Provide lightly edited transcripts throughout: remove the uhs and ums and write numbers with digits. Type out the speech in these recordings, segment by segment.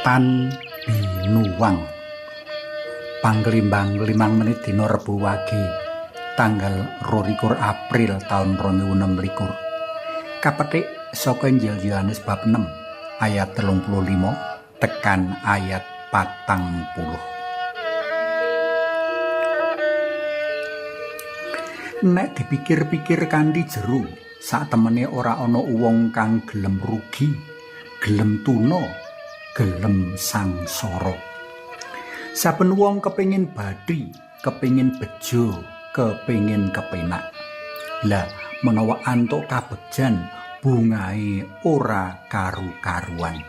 Tan binuwang. Panglimbang 5 menit dina Rebo Wage tanggal 22 April taun 2026. Kapetik saka Injil Yohanes bab 6 ayat 35 tekan ayat 40. Nek dipikir-pikir kanthi jero, sak temene ora ana wong kang gelem rugi, gelem tuna, gelem sangsara. Saben wong kepengin bathi, kepengin bejo, kepengin kepenak. Lah, menawa antuk kabegjan, bungahe ora karu-karuan.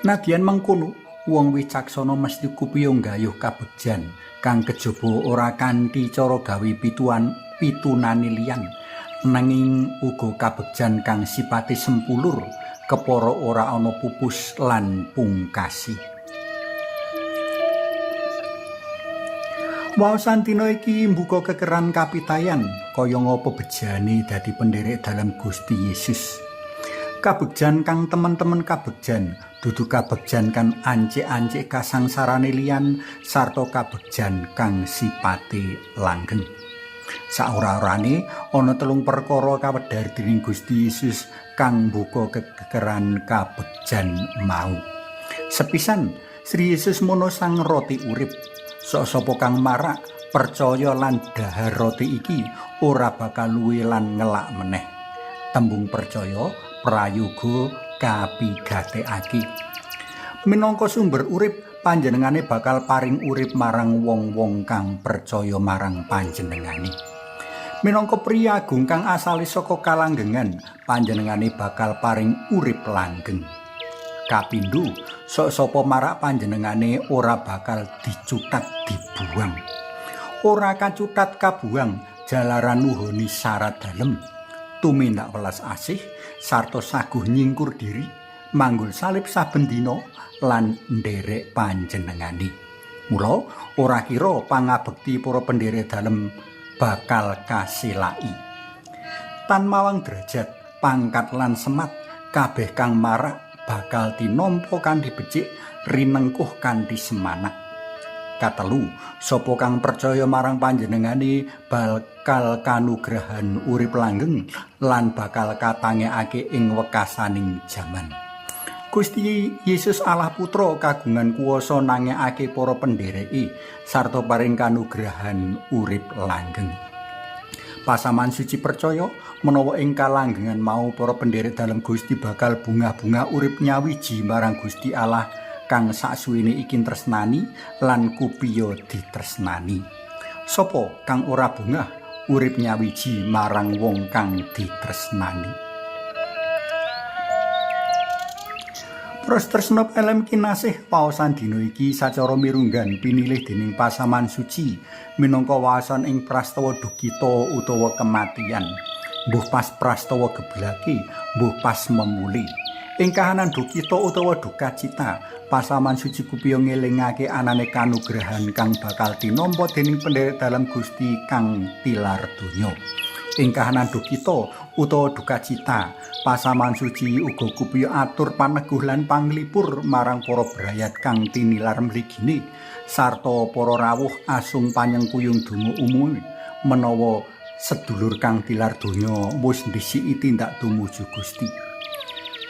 Nadyan mengkono, wong wicaksana mesti kupiyo nggayuh kabegjan kang kejaba ora kanthi cara gawe pituan pitunane liyan, nanging uga kabegjan kang sipate sempulur, kepara ora ana pupus lan pungkasi. Waosan dina iki mbuka kekeran kapitayan kaya ngapa bejane dadi penderek dalem Gusti Yesus. Kabegjan kang temen-temen kabegjan, dudu kabegjan kang ancik-ancik kasangsarane liyan sarta kabegjan kang sipate langgeng. Saora-orane ana telung perkara kawedhar dening Gusti Yesus kang mbuka kekeran kabegjan mau. Sepisan, Sri Yesus mono sang roti urip. Sok sapa kang marak percaya lan dhahar roti iki ora bakal luwe lan ngelak meneh. Tembung percaya prayoga kapigatekake. Minangka sumber urip, panjenengane bakal paring urip marang wong-wong kang percaya marang panjenengane. Minangka priyagung kang asale saka kalanggengan, panjenengane bakal paring urip langgeng. Kapindho, sok sapa marak panjenengane ora bakal dicutat dibuang. Ora kacutat kabuang jalaran nuhoni syarat dalem, tumindak welas asih sarta saguh nyingkur diri, manggul salib saben dina lan nderek panjenengane. Mula ora kira pangabekti para penderek dalem bakal kasilaki. Tan mawang derajat, pangkat lan semat, kabeh kang marak bakal tinampa kanthi becik, rinengkuh kanthi semanak. Katelu, sapa kang percaya marang panjenengane bakal kanugrahan urip langgeng lan bakal katangekake ing wekasaning jaman. Gusti Yesus Allah Putra kagungan kuwasa nangekake para pendereke sarta paring kanugrahan urip langgeng. Pasaman suci percaya menawa ing kalanggengan mau para penderek dalem Gusti bakal bungah-bungah urip nyawiji marang Gusti Allah kang saksuwene iki tresnani lan kupiya ditresnani. Sapa kang ora bungah urip nyawiji marang wong kang ditresnani? Pros tresna elem kinasih, waosan dina iki sacara mirunggan pinilih dening pasaman suci minangka waosan ing prastawa dukita utawa kematian. Mbuh pas prastawa geblake, mbuh pas memuli. Ing kahanan dukita utawa dukacita, pasaman suci kupiya ngelingake anane kanugrahan kang bakal tinampa dening penderek dalem Gusti kang tilar donya. Ing kahanan dukita utawa dukacita, pasaman suci uga kupiya atur paneguh lan panglipur marang para brayat kang tinilar mligine sarta para rawuh asung panyengkuyung donga umume menawa sedulur kang tilar donya wis ndhisiki tindak tumuju Gusti.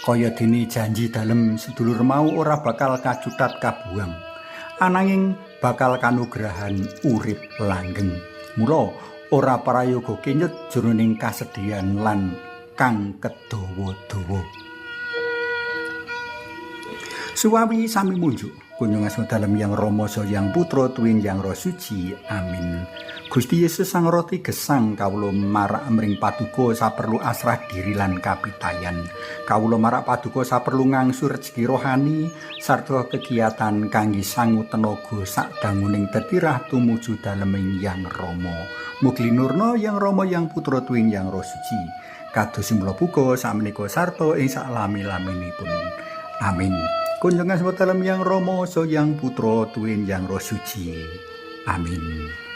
Kaya dene janji dalem sedulur mau ora bakal kacutat kabuang, ananging bakal kanugrahan urip langgeng. Mula ora prayoga kenyut jroning kasedihan lan kang kedawa-dawa. Suwawi sami munjuk kunjung asma dalem Yang Rama saha Yang Putra tuwin Yang Roh Suci. Amin. Gusti Yesus sang roti gesang, kawula marak mring paduka saperlu asrah diri lan kapitayan. Kawula marak paduka saperlu ngangsu rejeki rohani sarta kegiatan kangge sangu tenaga sadanguning tetirah tumuju daleming Yang Rama. Mugi linurna Yang Rama Yang Putra tuwin Yang Roh Suci. Kados mula buka sakmenika sarta ing saklami-laminipun. Amin. Kunjungan asma dalem Yang Rama saha Yang Putra tuwin Yang Roh Suci. Amin.